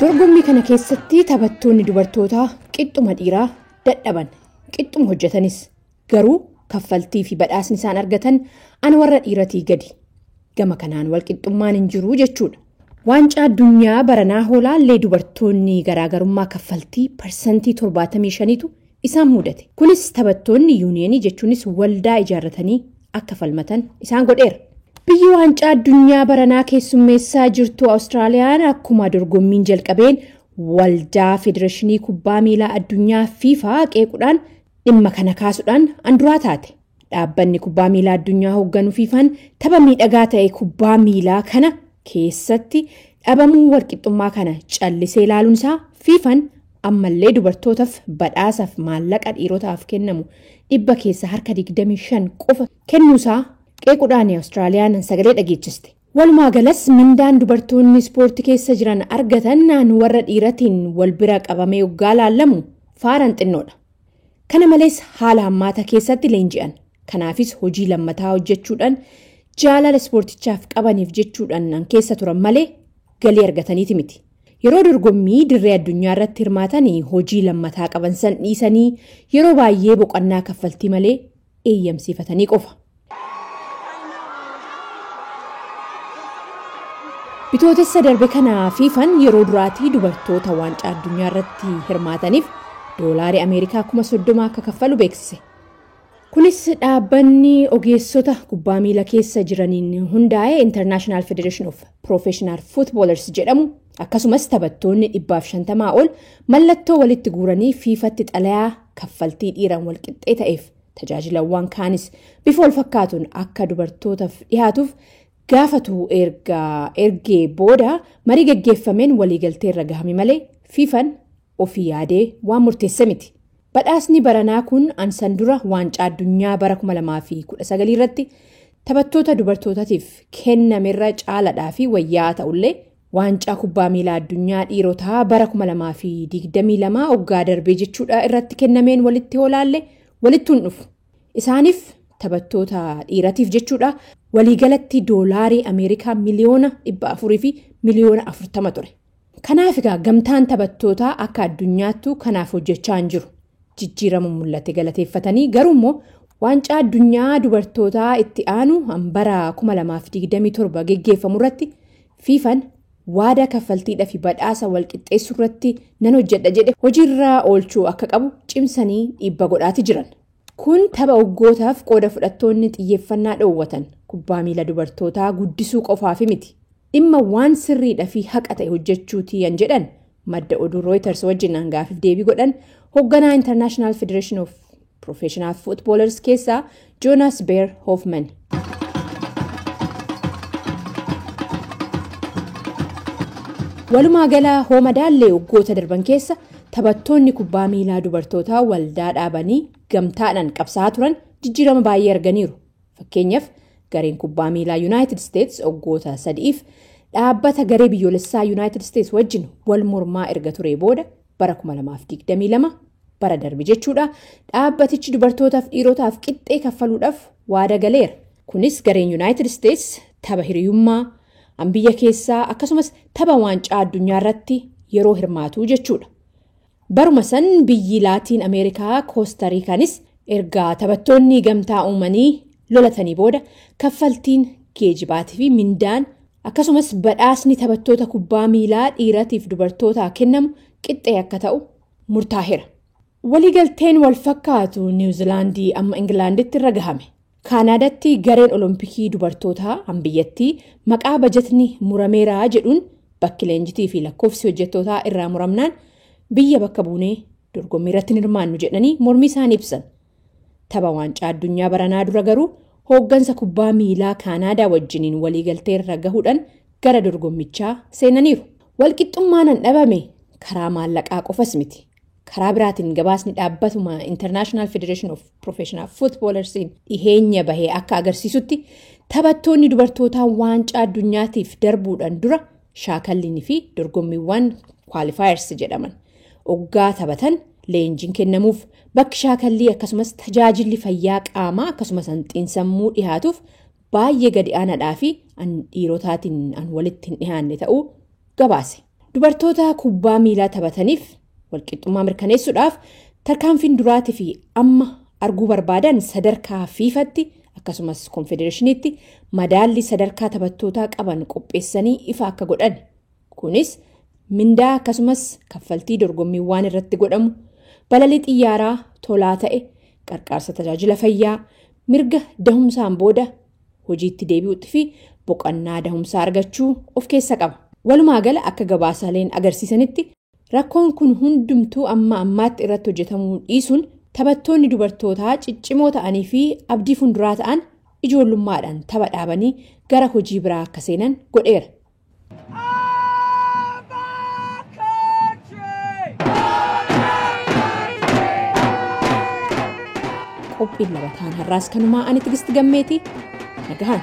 Dorgommii kana keessatti taphattoonni dubartootaa qixxuma dhiiraa dadhaban, qixxuma hojjetanis, garuu kaffaltii fi badhaasni isaan argatan ana warra dhiiratii gadi. Gama kanaan walqixxummaan hin jiru jechuudha. Waancaa addunyaa baranaa hoolaallee dubartoonni garaagarummaa kaffaltii 75%tu isaan mudate. Kunis taphattoonni yuuniyeenii, jechuunis waldaa ijaarratanii akka falmatan isaan godheera. Biyyi waancaa addunyaa baranaa keessummeessaa jirtu Awustiraaliyaan akkuma dorgommiin jalqabeen waldaa federeeshinii kubbaa miilaa addunyaa FIFA qeequudhaan dhimma kana kaasuudhaan anduraa taate. Dhaabbanni kubbaa miilaa addunyaa hoogganu FIFAn tapha miidhagaa ta'e kubbaa miilaa kana keessatti dhabamuu walqixxummaa kana callisee ilaaluun isaa, FIFAn ammallee dubartootaaf badhaasaaf maallaqa dhiirotaaf kennamu 25% qofa kennuusaa qeequudhaan Awustiraaliyaan sagalee dhageechiste. Walumaa galas mindaan dubartoonni ispoortii keessa jiran argatan naan warra dhiiratiin wal bira qabamee waggaa laallamu faaran xinnoodha. Kana malees haala hammaataa keessatti leenji'an. Kanaafis hojii lammataa hojjechuudhaan, jaalala ispoortichaaf qabaniif jechuudhaan keessa turan malee galii argataniiti miti. Yeroo dorgommii dirree addunyaa irratti hirmaatan hojii lammataa qaban san dhiisanii yeroo baay'ee boqonnaa kaffaltii malee eeyyamsiifatanii qofa. Bitootessa darbe kana FIFAn yeroo duraatii dubartoota waancaa addunyaa irratti hirmaataniif doolaarii Ameerikaa 30,000 akka kaffalu beeksise. Kunis dhaabbanni ogeessota kubbaa miila keessa jiraniin hundaa'e International Federation of Professional Footballers jedhamu, akkasumas taphattoonni 150 ol mallattoo walitti guuranii FIFAtti xalayaa kaffaltii dhiiraan walqixxee ta'eef tajaajilawwan kaanis bifa wal fakkaatuun akka dubartootaaf dhiyaatuuf gaafatu erga ergee booda marii gaggeeffameen waliigaltee irra gahame malee FIFAn ofii yaadee waan murteesse miti. Badhaasni baranaa kun ansan dura waancaa addunyaa bara 2019 irratti taphattoota dubartootaatiif kennamerra caaladhaa fi wayyaa ta'ullee, waancaa kubbaa miilaa addunyaa dhiirotaa bara 2022 waggaa darbee jechuudha irratti kennameen walitti hoolaalle walitti hin dhufu. Isaaniif, taphattoota dhiiratiif jechuudha, waliigalatti doolaarii Ameerikaa 440,000,000 ture. Kanaaf egaa gamtaan taphattootaa akka addunyaattuu kanaaf hojjechaa hin jiru. Jijjiirama mul'ate galateeffatanii, garuu immoo waancaa addunyaa dubartootaa itti aanu bara 2027 geggeeffamu irratti FIFAn waadaa kaffaltiidhaa fi badhaasa walqixxeessuu irratti nan hojjedha jedhe hojiirra oolchuu akka qabu cimsanii dhiibba godhaati jiran. Kun tapha waggootaaf qooda fudhattoonni xiyyeeffannaa dhoowwatan kubbaa miila dubartootaa guddisuu qofaaf miti. Dhimma waan sirriidhaa fi haqa ta'e hojjechuuti yan jedhan madda oduu Reuters wajjin gaafiif deebii godhan hoogganaa International Federation of Professional Footballers keessaa Jonas Beer Hoffman. Walumaa gala hoomadaallee waggoota darban keessa taphattoonni kubbaa miilaa dubartootaa waldaa dhaabanii gamtaadhaan qabsaa'aa turan jijjiirama baay'ee arganiiru. Fakkeenyaaf, gareen kubbaa miilaa United States waggoota 3f dhaabbata garee biyyoolessaa United States wajjin wal mormaa erga ture booda, bara 2022, bara darbe jechuudha, dhaabbatichi dubartootaaf dhiirotaaf qixxee kaffaluudhaaf waada galeera. Kunis gareen United States tapha hiriyummaa biyya keessaa akkasumas tapha waancaa addunyaa irratti yeroo hirmaatu jechuudha. Baruma san biyyi Laatiin Ameerikaa Koostariikaanis erga taphattoonni gamtaa uumanii lolatanii booda kaffaltiin geejibaatii fi mindaan akkasumas badhaasni taphattoota kubbaa miilaa dhiiratiif dubartootaa kennamu qixxee akka ta'u murtaa'eera. Waliigalteen wal fakkaatu Niwuzilaandii amma Ingilaanditti irra gahame. Kaanaadaatti gareen Olompikii dubartootaa biyyattii maqaa bajatni murameeraa jedhuun bakki leenjitii fi lakkoofsi hojjettootaa irraa muramnaan biyya bakka buunee dorgommii irratti hirmaannu jedhanii mormii isaanii ibsan. Tapha waancaa addunyaa baranaa dura garuu hooggansa kubbaa miilaa Kaanaadaa wajjiniin waliigaltee irra gahuudhaan gara dorgommichaa seenaniiru. Walqixxummaan an dhabame karaa maallaqaa qofas miti. Karaa biraatiin gabaasni dhaabbatuma International Federation of Professional Footballersiin dhiheenya bahee akka agarsiisutti, taphattoonni dubartootaa waancaa addunyaatiif darbuudhaan dura shaakalliinii fi dorgommiiwwan qualifiers jedhaman oggaa taphatan leenjiin kennamuuf, bakki shaakallii akkasumas tajaajilli fayyaa qaamaa akkasumas xiinsammuu dhihaatuuf baay'ee gadi aanaadhaa fi dhiirotaatiin an walitti hin dhihaanne ta'uu gabaase. Dubartoota kubbaa miilaa taphataniif walqixxummaa mirkaneessuudhaaf tarkaanfiin duraatii fi amma arguu barbaadan sadarkaa FIFAtti akkasumas konfedereeshiniitti madaalli sadarkaa taphattootaa qaban qopheessanii ifa akka godhan. Kunis mindaa akkasumas kaffaltii dorgommiiwwan irratti godhamu, balalii xiyyaaraa tolaa ta'e, qarqaarsa tajaajila fayyaa, mirga dahumsaan booda hojiitti deebi'uutti fi boqonnaa dahumsaa argachuu of keessa qaba. Walumaa gala akka gabaasaaleen agarsiisanitti rakkoon kun hundumtuu amma ammaatti irratti hojjetamuu dhiisuun taphattoonni dubartootaa ciccimoo ta'anii fi abdii fuulduraa ta'an ijoollummaadhaan tapha dhaabanii gara hojii biraa akka seenan godheera. Qophiin labataan har'aas kanumaa ani Tigisti Gammeetii nagahan.